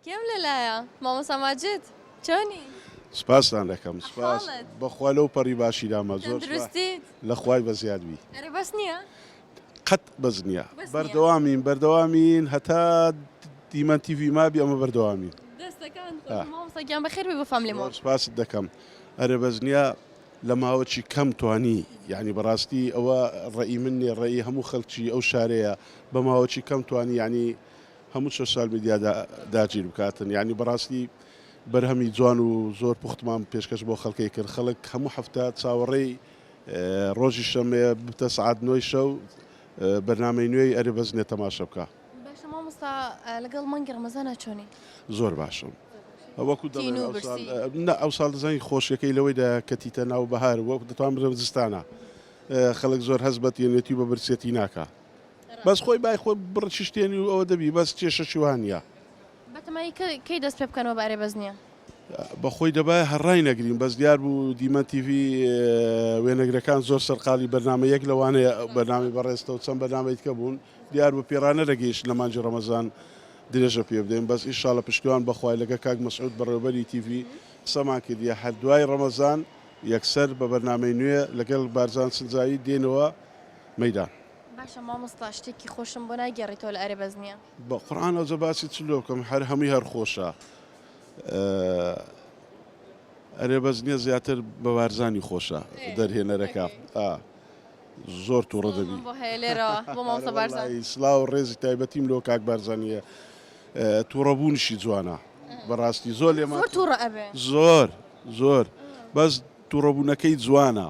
کێم لەلایە مامۆستا ماجد چۆنی؟ سپاستان دەکەم سپاس ئەحواڵت؟ بەخوا لەو پەڕی باشیدامە زۆر سپاس تەندروستیت؟ لە خوای بەزیاد بی. ئەرێ بەس نییە؟ قەت بەس نییە بەس نییە. بەردەوامین بەردەوامین هەتا دیمەن تیڤی مابی ئەمە بەردەوامین. دەستەکانت خۆش بێ مامۆستا گیان بەخێر بێی بۆ فاملی مۆڵ. زۆر سپاست دەکەم ئەرێ بەس نییە لە ماوەکی کەم توانی یانی بەڕاستی ئەوە ڕەئی من نییە ڕەئی هەموو خەلکی ئەو شارەیە بە ماوەکی کەم توانی یانی هەموو سۆسیال میدیا داگیر بکاتن یانی بەڕاستی بەرهەمی جوان و زۆر پوختمان پێشکەش بۆ خەڵکی کرد خەڵک هەموو هەفتە چاوەڕێی ڕۆژی شەمەیە بتە سعات نۆی شەو بەرنامەی نوێی ئەرێ بەزنێ تەماشە بکە. باشە مامۆستا لەگەڵ مانگی ڕەمەزانا چۆنی؟ زۆر باشم وەکو تین دەڵێن و ئەوساڵ برسی؟ نا ئەوساڵ دەزانی خۆشیەکەی لەوەیدا کە تیتە ناو بەهار وەک دەتوان بڵێم زستانە خەڵک زۆر هەست بە تینێتی و بە برسێتی ناکا بەس خۆی بای خۆی بڕ شتێنی و ئەوە دەبی بەس کێشەکی وا نییە. بەتەمای کەی دەست پێ بکەنەوە بە ئەرێ بەس نییە؟ بەخۆی دەبایە هەر ڕای نەگرین بەس دیار بوو دیمەن تیڤی وێنەگرەکان زۆر سەرقاڵی بەرنامە یەک لەوانەیە بەرنامەی بەڕێزتە و چەند بەرنامەی دیکە بوون دیار بوو پێڕانەدەگەیشت لە مانگی ڕەمەزان درێژە پێ بدەین بەس ئیشاڵە پشتیوان بەخوای لەگە کاک مەسعود بەڕێوەبەری تیڤی قسەمان کردیە هەر دوای ڕەمەزان یەکسەر بە بەرنامەی نوێ لەگەڵ بارزان سنجاوی دێنەوە مەیدان. باشە مامۆستا شتێکی خۆشم بۆ ناگێڕیتەوە لە ئەرێ بەس نیە. بە قورعان ئەوجە باسی چ لۆ بکەم هەر هەمووی هەر خۆشە ئەرێ بەس نیە زیاتر بە بارزانی خۆشە دەرهێنەرەکە زۆر تووڕە دەبی بۆ هەیە لێرەوە بۆ مامۆستا بارزان سلااو ڕێزی تایبەتیم لۆ کاک بارزانیە تووڕەبوونیشی جوانە بەڕاستی زۆر لێمان زۆر تووڕە ئەبێ زۆر زۆر بەس تووڕەبوونەکەی جوانە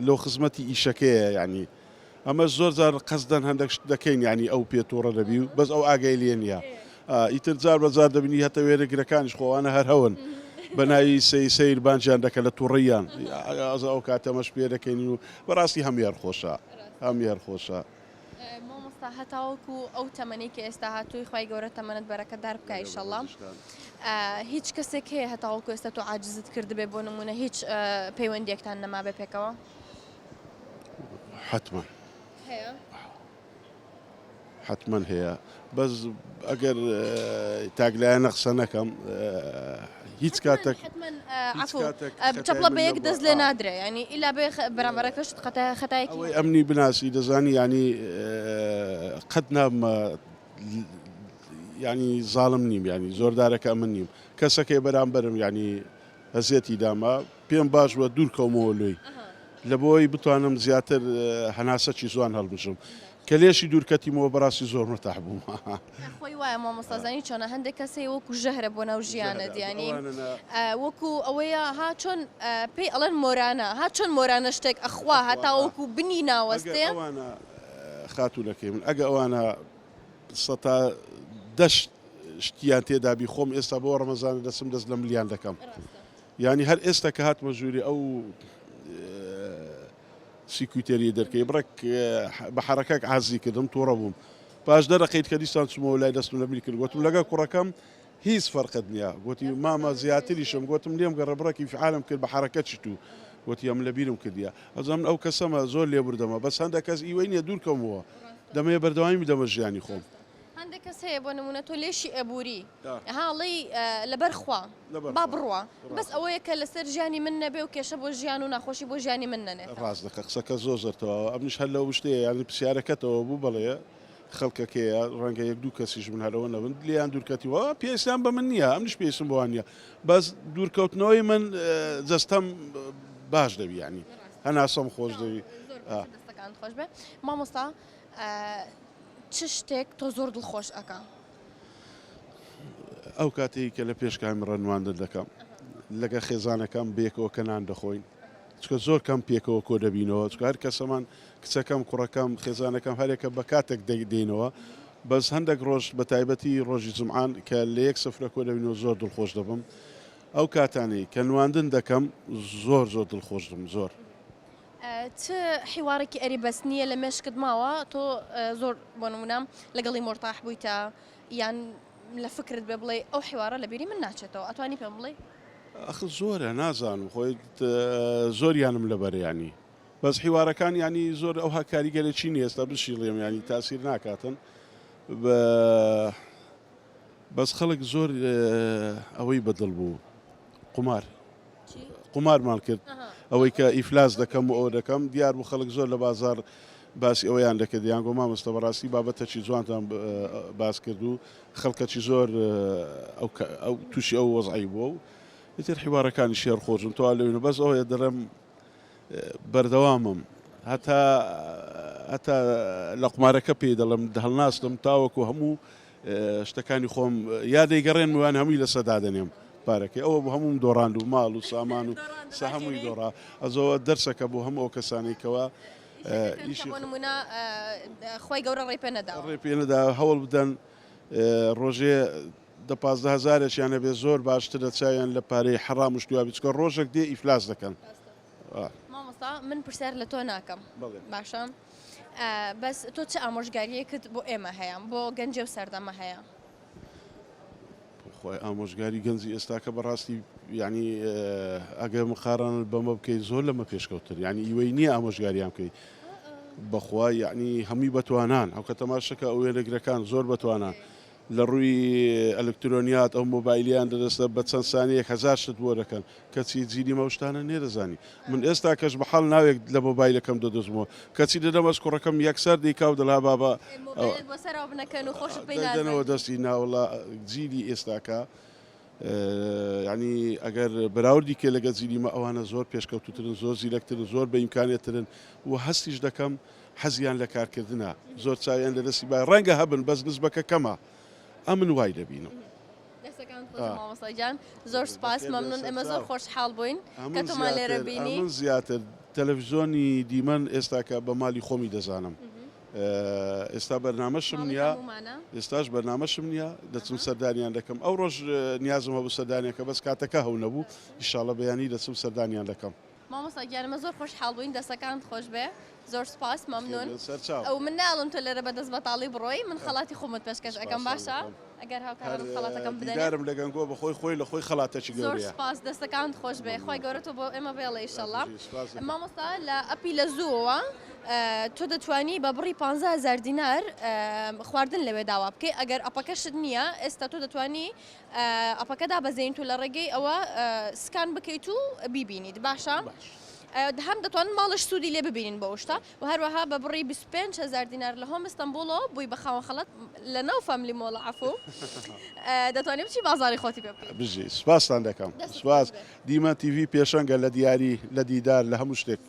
لۆ خزمەتی ئیشەکەیە یعنی ئەمەش زۆر جار قەسدەن هەندەک شت دەکەین یانی ئەو پێ توڕە دەبی و بەس ئەو ئاگای لێ نییە ئیتر جار بە جار دەبینی هەتە وێنەگرەکانیش خۆ ئەوانە هەر هەون بە ناوی سەی سەیر بانگیان دەکەن لە توڕەییان ئەز ئەو کاتەمەش پێ دەکەین و بەڕاستی هەمووی هەر خۆشە هەمووی هەر خۆشە. مامۆستا هەتاوەکو ئەو تەمەنەی کە ئێستا هاتووی خوای گەورە تەمەنت بەرەکەتدار بکا ئیشەڵا هیچ کەسێک هەیە هەتاوەکو ئێستا تۆ عاجزت کردبێ بۆ نمونە هیچ پەیوەندیەکتان نەمابێ پێکەوە؟ حەتمەن هەیە حەتمەن هەیە بەس ئەگەر تاکلایەنە قسە نەکەم هیچ کاتێک چەپڵە بە یەک دەست لێ نادرێ ینی ئیلا بێ بەرامبەرەکەشت خەتایەکی ئەوەی ئەمنی بناسی دەزانی ینی قەت نابمە ینی زاڵم نیم ینی زۆردارەکە ئەمن نیم کەسەکەی بەرامبەرم ینی ئەزیەتی دامە پێم باش بوە دوور کەومەوە لۆی لەبۆی بتوانم زیاتر هەناسەکی زوان هەڵمژم کە لێشی دوور کەتیمەوە بەڕاستی زۆر مەتاح بووم. خۆی وایە مامۆستا زانی چۆنە هەندێک کەس هەیە وەکو ژەهرە بۆ ناو ژیانت یانی وەکو ئەوەیە ها چۆن پێی ئەڵێن مۆرانە ها چۆن مۆرانە شتێک ئەخوا هەتا وەکو بنی ناوەستێ. ئەوانە خاتوونەکەی من ئەگە ئەوانە سەتا دەش شتیان تێدابی خۆم ئێستا بۆ ڕەمەزانە دەچم دەست لە ملیان دەکەم یانی هەر ئێستا کە هاتمە ژووری ئەو سیکوتێری دەرکەی بڕێک بە حەرەکەک عازی کردم تووڕە بووم پاش دەرەقەیت کە دیسان چوومەوە لای دەستم لە ملی کرد گوتم لەگەڵ کوڕەکەم هیچ فەرقت نییە گوتی مامە زیاتریشم گوتم لێم گەڕە بڕێکی فعالم کرد بە حەرەکەت تو گوتی ئەم لە بیرم کردیە ئەزم من ئەو کەسەمە زۆر لێبوردەمە بەس هەندێک کەس ئیوەی نییە دوورکەومەوە دەمەوێ بەردەوامی بدەمە ژیانی خۆم. هەندێک کەس هەیە بۆ نمونە تۆ لێشی ئەبوری ها ئەڵێی لەبەر خوا با بڕوا بەس ئەوەیە کە لەسەر ژیانی من نەبێ و کێشە بۆ ژیان و ناخۆشی بۆ ژیانی من نەنێتەوە. ڕاست دەکە قسەکە زۆر زۆر تەواوە ئەمنیش هەر لەو شتەیە یانی پرسیارەکەتەوە بوو بەڵێ خەڵکەکەیە ڕەنگە یەک دوو کەسیش بن هەرەوە نەبن لێیان دوورکەتیوە پێویستیان بە من نییە ئەمنیش پێویستم بەوان نییە بەس دوورکەوتنەوەی من جەستەم باش دەبی یانی هەناسەم خۆش دەبی. دەستەکانت خۆش بێ مامۆستا. چ شتێک تۆ زۆر دڵخۆش ئەکا؟ ئەو کاتەی کە لە پێش کامیڕا نواندن دەکەم لەگەڵ خێزانەکەم بەیەکەوە کە نان دەخۆین چونکە زۆر کەم پێکەوە کۆ دەبینەوە چونکە هەر کەسەمان کچەکەم کوڕەکەم خێزانەکەم هەرێکە بە کاتێک دێینەوە بەس هەندێک ڕۆژ بە تایبەتی ڕۆژی جومعان کە لە یەک سفرە کۆ دەبینەوە زۆر دڵخۆش دەبم ئەو کاتانەی کە نواندن دەکەم زۆر زۆر دڵخۆش دەبم زۆر. چ حیوارێکی ئەری بەس نییە لە مێشکت ماوە تۆ زۆر بۆ نمونە لەگەڵی مۆرتاح بوویتە یان لە فکرت بێ بڵێ ئەو حیوارە لە بیری من ناچێتەوە ئەتوانی پێم بڵێ؟ ئەخ زۆرە نازانم خۆی زۆریانم لەبەر ینی بەس حیوارەکان ینی زۆر ئەوها کاریگەرێکی نیە ئێستا بشیڵێم ینی تاسیر ناکاتن بە. بەس خەڵک زۆر ئەوەی بەدڵ بوو قومار قومارمان کرد ئەوەی کە ئیفلاس دەکەم و ئەوە دەکەم دیار بوو خەڵک زۆر لە بازار باسی ئەوەیان دەکرد یان گۆ مامۆستا بەڕاستی بابەتەکی جوانتان باس کرد و خەڵکەکی زۆر ئەو تووشی ئەو وەزعی بووە و ئیتر حیوارەکانی شێر خۆشن تۆ لەوێنە بەس ئەوەیە دەڵێم بەردەوامم هەتا هەتا لە قومارەکە پێی دەڵێم هەڵناستم تاوەکو هەموو شتەکانی خۆم یا دەیگەڕێن وان هەمووی لەسەر دادەنێم پارەکەی ئەوە بۆ هەمووم دۆڕاند و ماڵ و سامان و سە هەمووی دۆڕا ئەزەوە دەرسەکە بۆ هەموو ئەو کەسانەی کەوا ئیشی بۆ نمونە خوای گەورە ڕێی پێ نەداوە ڕێ پێ نەدا هەوڵ بدەن ڕۆژێ دە 15 هەزارێکیان هەبێ زۆر باشترە چاویان لە پارەی حەڕام و شتوا بێ چونکە ڕۆژێک دێ ئیفلاس دەکەن. مامۆستا من پرسیار لە تۆ ناکەم باشە بەس تۆ چ ئامۆژگاریەکت بۆ ئێمە هەیە بۆ گەنجێ و سەردەمە هەیە؟ خۆی ئامۆژگاری گەنجی ئێستاکە بەڕاستی یعنی ئەگەر مقارنە بەمە بکەیت زۆر لەمە پێشکەوتر یعنی ئیوەی نییە ئامۆژگاریان بکەیت بەخوا یعنی هەمووی بەتوانان ئەو کە تەماشەکە ئەو وێنەگرەکان زۆر بەتوانان لە ڕووی ئەلکترۆنیات ئەو مۆبایلیان دەدەستە بە چەند سانیەک هەزار شتت بۆ دەکەن کەچی جیلی مە شتانە نێدەزانی من ئێستا کەش بەحاڵ ناوێک لە مۆبایلەکەم دەدۆزمەوە کەچی دەدەم ئەس کوڕەکەم یەکسەر دەیکا و دەڵا بابا مۆبایلت بۆ سەرەوە بنەکەن و خۆشت پێی نازانن. دەدەنەوە دەستی ناوەڵا جیلی ئێستاکە یانی ئەگەر بەراوردی کەی لەگەڵ جیلی مە ئەوانە زۆر پێشکەوتوترن زۆر زیرەکترن زۆر بە ئیمکانیەترن و هەستیش دەکەم حەزیان لە کارکردنە زۆر چاویان لە دەستی بای ڕەنگە هەبن بەس نسبەکە کەمە ئەمن وای دەبینم. دەستەکانت خۆش مامۆستا گیان زۆر سوپاس مەمنون ئێمە زۆر خۆشحاڵ بووین کە تۆمان لێرە بینی. ئەمن زیاتر تەلەفزیۆنی دیمەن ئێستاکە بە مالی خۆمی دەزانم ئێستا بەرنامەشم نییە ئێستاش بەرنامەشم نییە دەچم سەردانیان دەکەم ئەو ڕۆژ نیازم هەبوو سەردانیان کە بەس کاتەکە هەو نەبوو ئیشاڵە بەیانی دەچم سەردانیان دەکەم. مامۆستا گیان ئێمە زۆر خۆشحاڵ بووین دەستەکانت خۆش بێ زۆر سوپاس مەمنون ئەو من ناڵم تۆ لێرە بەدەست بەتاڵی بڕۆی من خەڵاتی خۆمت پێشکەش ئەکەم باشە ئەگەر هاوکارانت خەڵاتەکەم بدەنێ دیدارم لە گەنگۆ بەخۆی خۆی لە خۆی خەڵاتەکی زۆر گەورەیە. سوپاس دەستەکانت خۆش بێ خوای گەورە تۆ بۆ ئێمە بێڵێ ئیشەڵا مامۆستا لە ئەپی لە زووەوە تۆ دەتوانی بە بڕی 15000 دینار خواردن لەوێ داوا بکەی ئەگەر ئەپەکەشت نییە ئێستا تۆ دەتوانی ئەپەکە دابەزێنیت و لە ڕێگەی ئەوە سکان بکەیت و بیبینیت باشە هەم دەتوانن ماڵش سوودی لێ ببینین بۆ شتە و هەروەها بە بڕی 25 هزار دینار لە هۆم ئیستەنبوڵەوە بووی بە خاوەن خەڵات لە ناو فاملی مۆڵە عەفو دەتوانانی بچی بازاری خۆتی پێ بکەیت. بژی سپاستان دەکەم سپاس دیمەن تیڤی پێشەنگە لە دیاری لە دیدار لە هەموو شتێک.